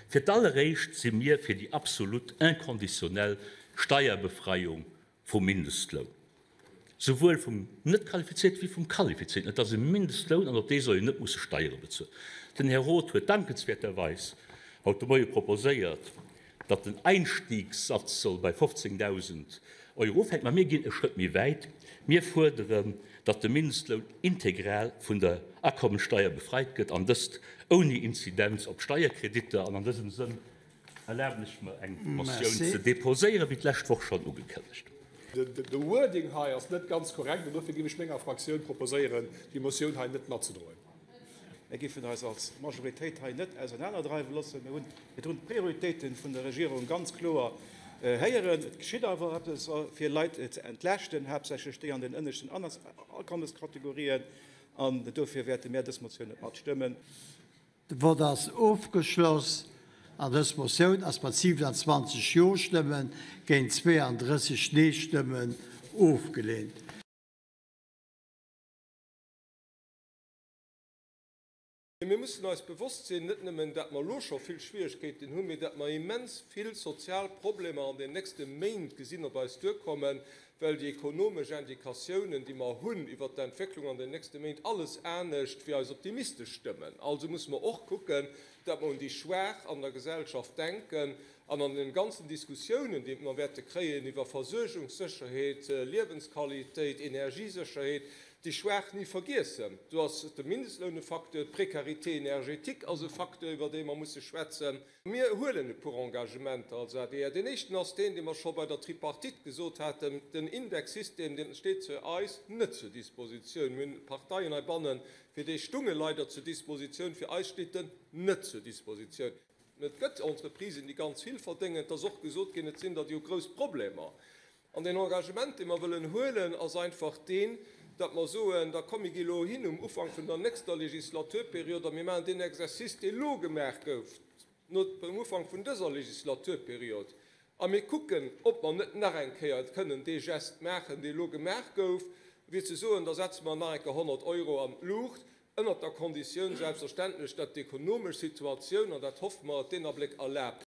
Fir d'alleréischt si mir fir déi absolut inconditionnel Steierbefreiung vum Mindestloun, souwuel vum net qualifizierten wéi vum qualifizierten. Et ass e Mindestloun an op dee soll een net musse Steiere bezuelen. Den Här Roth huet dankenswäerterweis haut de Moie proposéiert, datt den Einstiegssatz soll bei 15.000 Euro ufänken. Mä mir ginn e Schrëtt méi wäit, Mir fuerderen, datt de Mindestloun integral vun der Akommessteier befreit gëtt, an dëst ouni Inzidenz op d'Steierkreditter. An an dësem Sënn erlaben ech mer, eng Motioun ze deposéieren, wéi d'lescht Woch schonn ugekënnegt. De Wording hei ass net ganz korrekt an dofir géif ech menger Fraktioun proposéieren, déi Motioun hei net matzedroen. Mir géifen eis als Majoritéit hei net auseinanerdreiwe loossen. Mir hunn virdrun d'Prioritéite vun der Regierung ganz kloer héieren. Et geschitt awer eppes, fir Leit ze entlaaschten, haaptsächlech déi an den ënneschten Akommeskategorien. An dofir wäerte mär dës Motioun net matstëmmen. De Vott ass ofgeschloss an dës Motioun ass mat 27 Jo-Stëmmen géint 32 Nee-Stëmmen ofgeleent. Mir mussen eis bewosst sinn, net nëmmen, dat mer elo scho vill Schwierigkeeten hunn, mee dat mer immens vill sozial Problemer an den nächste Méint gesinn op eis duerkommen, well déi ekonomesch Indikatiounen, déi mer hunn iwwert d'Entwécklung an den nächste Méint, alles anescht wéi eis optimistesch stëmmen. Also musse mer och kucken, dat mer un déi Schwaach an der Gesellschaft denken an an den ganzen Diskussiounen, déi mer wäerte kréien iwwer Versuergungssécherheet, Liewensqualitéit, Energiesécherheet, déi Schwaach ni vergiessen. Do ass de Mindestloun e Facteur, d'Précarité énergétique ass e Facteur, iwwer dee mer musse schwätzen. Mir huelen e puer Engagementer als adr. Deen éischten ass deen, dee mer scho bei der Tripartite gesot haten, Den Indexsystem, dee steet zu eis net zur Dispositioun. Mir hunn Parteien heibannen, fir déi stunge leider zur Dispositioun, fir eis steet en net zur Dispositioun. Et gëtt Entreprisen, déi ganz vill verdéngen. Et ass och gesot ginn, et sinn der, déi hu grouss Problemer. An deen Engagement, dee mer wëllen huelen, ass einfach deen, datt mer soen, da komm, mir gi elo hin um Ufank vun der nächster Legislaturperiod a mir maachen deen Exercice, dee elo gemaach gouf, no um Ufank vun dëser Legislaturperiod, a mir kucken, ob mer net nach eng Kéier kënnen dee Geste maachen, dee elo gemaach gouf, wéi ze soen, da setze mer nach eng Kéier 100 Euro an d'Luucht, ënnert der Konditioun selbstverständlech, datt d'ekonomesch Situatioun, an dat hoffe mer, et deen Abléck erlaabt.